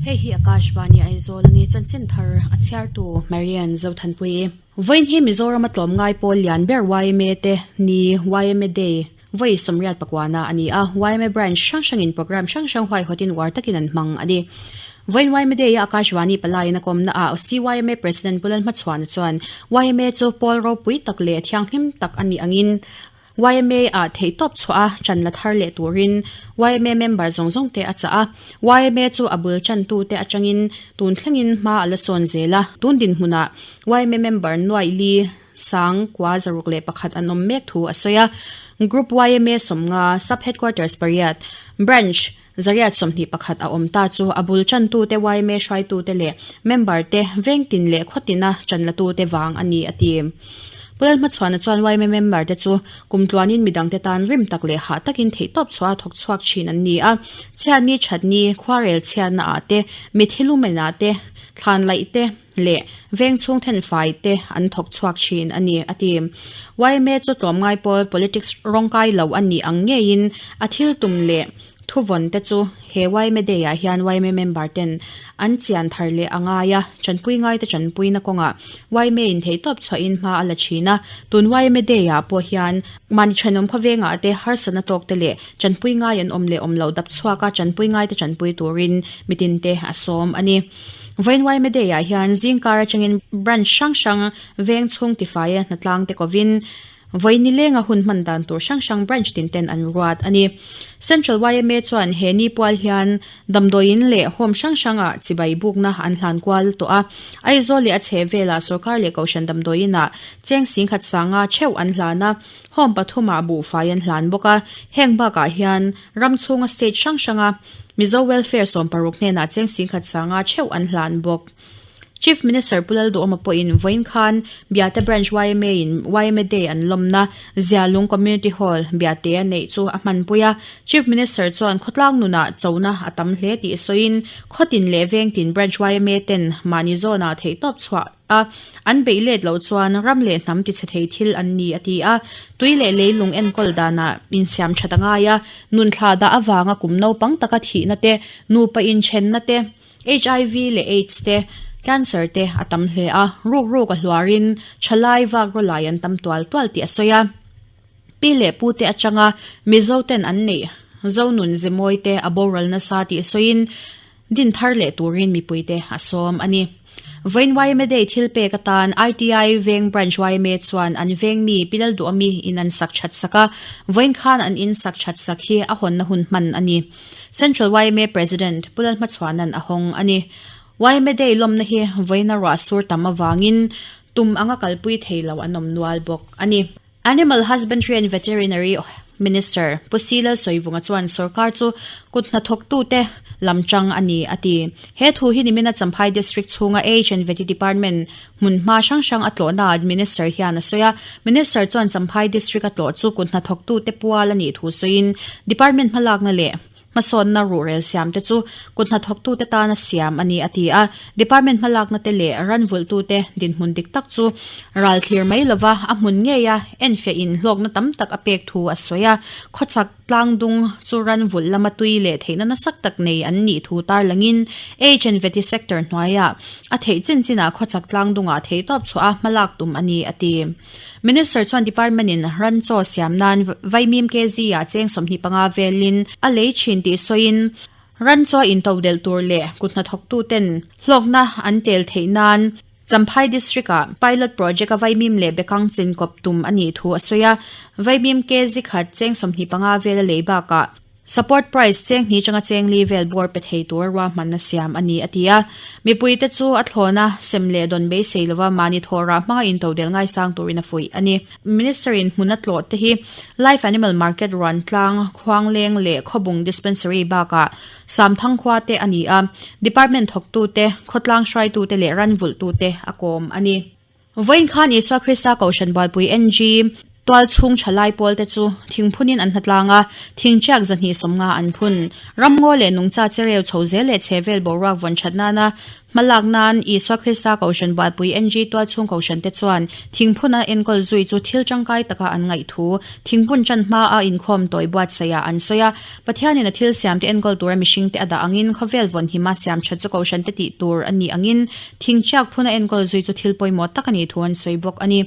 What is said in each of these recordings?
Hei hi Akashvani Aizawl a ni, chanchin thar a chhiartu Marian Zothanpuii. Vawiin hi Mizorama tlawmngai pawl lian ber yma te ni yma Day vawi sawmriat pakuana a ni a, yma branch hrang hrangin programme hrang hrang huaihawtin uar takin an hmang a ni. Vawiin yma Day-a Akashvani palaiin a kawmna ah CYMA President Pu Lalhmachhuana chuan yma chu pawl ropui tak leh thianghlim tak a nih angin YMA ah theihtawp chhuah a chan la thar leh turin YMA member zawng zawng te a chah a. YMA chu a bul chantu te atangin tun thlengin hma a la sawn zel a. Tun dinhmunah YMA member nuaih li sang kua 601 an awm mek thu a sawi a. Group YMA 50, Sub Headquarters pariat, Branch 121 a awm ta chu a bul chantu te YMA hruaitu te leh member te vengtin leh khawtina chanlatu te vang a ni a ti. Pu Lalhmachhuana chuan YMA member te chu kum tluanin midang te tan rim tak leh hah takin theihtawp chhuah a thawk chhuak thin an ni a. Chhiatni thatni, khuarel chhiatna ah te, mithi lumen ah te, thlan laih te leh veng chhung thenfai te an thawk chhuak thin a ni a ti. YMA chu tlawmngai pawl politics rawngkai lo a nih ang ngeiin a thil tum leh Thuvawn te chu he yma Day ah hian yma member ten an chian thar leh a ngai a, tanpui ngai te tanpuina kawngah yma in theihtawp chhuahin hma a la thin a, tun yma Day ah pawh hian mahni thenawm khawvengah te harsatna tawk te leh tanpui ngai an awm leh awm loh dap chhuak a tanpui ngai te tanpui turin mitin te a sawm a ni. Vawiin yma Day ah hian zingkar atangin branch hrang hrang veng chhung tifaia hnatlang te kovin Vawi nilenga hun hman dan tur hrang hrang branch tin ten an ruat a ni. Central yma chuan he ni pual hian damdawiin leh home hrang hrangah chibai bukna an hlan kual tawh a. Aizawl leh a chheh velah sorkar leh kohhran damdawiinah cheng singkhat sanga theuh an hlan a, home pathumah buhfai an hlan bawk a. Heng bakah hian ram chhunga state hrang hranga Mizo Welfare 60 hnenah cheng singkhat sanga theuh an hlan bawk. Chief Minister Pu Lalduhawma pawhin vawiin khan Biate Branch yma in yma Day an lawmna Zialung Community Hall, Biate a neih chu a hmanpui a. Chief Minister chuan khawtlang nunah chona a tam hle tih sawiin khawtin leh vengtin Branch yma ten mahni zawnah theihtawp chhuah a an beih let loh chuan ram leh hnam tichhe thei thil an ni a ti a. Tui leh leilung enkawl danah insiam that a ngai a, nunthla dah avanga kum naupang taka thihna te, nupa inthenna te, HIV leh aids te, cancer te a tam hle a, ruk ruk a hluarin thalai vak rawlai an tam tual tual tih a sawi a. Pi leh pu te atanga Mizo ten an neih Zonun Zemawi te a boral nasa tih sawiin din thar leh turin mipui te a sawm a ni. Vawiin yma Day thil pek atan ITI Veng Branch yma chuan an veng mi Pi Lalduhawmi in an sak that sak a, vawiin khan an in sak that sak hi a hawnna hun hman a ni. Central yma President Pu Lalhmachhuana'n a hawng a ni. Yma Day lawmna hi vawiina ruah sur tam avangin tum anga kalpui thei lo an awm nual bawk a ni. Animal Husbandry and Veterinary Minister Pu Si Lalsawivunga chuan sorkar chu kut hnathawktute lam chang a ni a ti. He thu hi nimina Champhai District chhunga Age and Vety Department hmunhma hrang hrang a tlawhnaah Minister hian a sawi a. Minister chuan Champhai District a tlawh chu kut hnathawktute pual a nih thu sawiin Department hmalakna leh Hmasawnna ruhrel siamte chu kut hnathawktute tana siam a ni a ti a. Department hmalaknate leh ranvulhtute dinhmun dik tak chu ral thlir mai lova a hmun ngeia enfiahin hlawkna tam tak a pek thu a sawi a. Khawchhak tlangdung chu ranvulh lama tui leh theihna nasa tak nei an nih thu tarlangin Age and Vety Sector hnuaiah a theih chin chinah khawchhak tlangdungah theihtawp chhuah a hmalak tum a ni a ti. Minister chuan department in ran chaw siam nan vaimim kg ah cheng 25 velin a lei thin tih sawiin ran chaw into delh tur leh kut hnathawktu ten hlawkna an tel theih nan Champhai District ah pilot project a vaimim leh bekang chin kawp tum a nih thu a sawi a. Vaimim kg khat cheng 25 vel a lei bakah Support price cheng hnih atanga cheng li vel bawr pe thei tur ruahmanna siam a ni, a ti a. Mipuite chu a thlawna sem leh dawn beisei lova mahni thawhrah hmanga intodel ngaisang turin a fuih a ni. Minister in hmun a tlawh te hi Life Animal Market Ruantlang, Khuangleng leh Khawbung Dispensary bakah Samthang khua te a ni a, Department thawktute, khawtlang hruaitute leh ranvulhtute a kawm a ni. Vawiin khan Isua Krista Kohhran Bualpui NG tual chhung thalai pawl te chu thingphunin an hnatlang a, thingṭiak 250 an phun. Ramngaw leh nungcha chereu chho zel leh chhevel boruak vawn that nana Hmalak nan Isua Krista Kohhran Bualpui NG tualchhung Kohhran te chuan thingphuna enkawl zui chu thil tangkai taka an ngaih thu thingphun tan hma a inkhawm tawi buatsaihah an sawi a. Pathianin a thil siamte enkawl tura mihringte a dah angin khawvel vawn hima siam that chu Kohhran te tih tur a nih angin thingchiak phuna enkawl zui chu thil pawimawh tak a nih thu an sawi bawk a ni.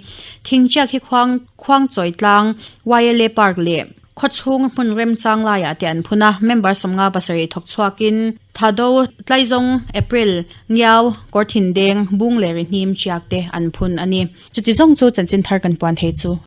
Thingchiak hi khuang Khuangchawi tlang, YLA Park leh khawchhung hmun remchang laiah te an phun a, member 57 thawk chhuakin Thado, Tlaizawng, April, Ngiau, Kawrthindeng, Bung leh Rihnim chiak te an phun a ni. Chuti zawng chu chanchin thar kan puan thei chu.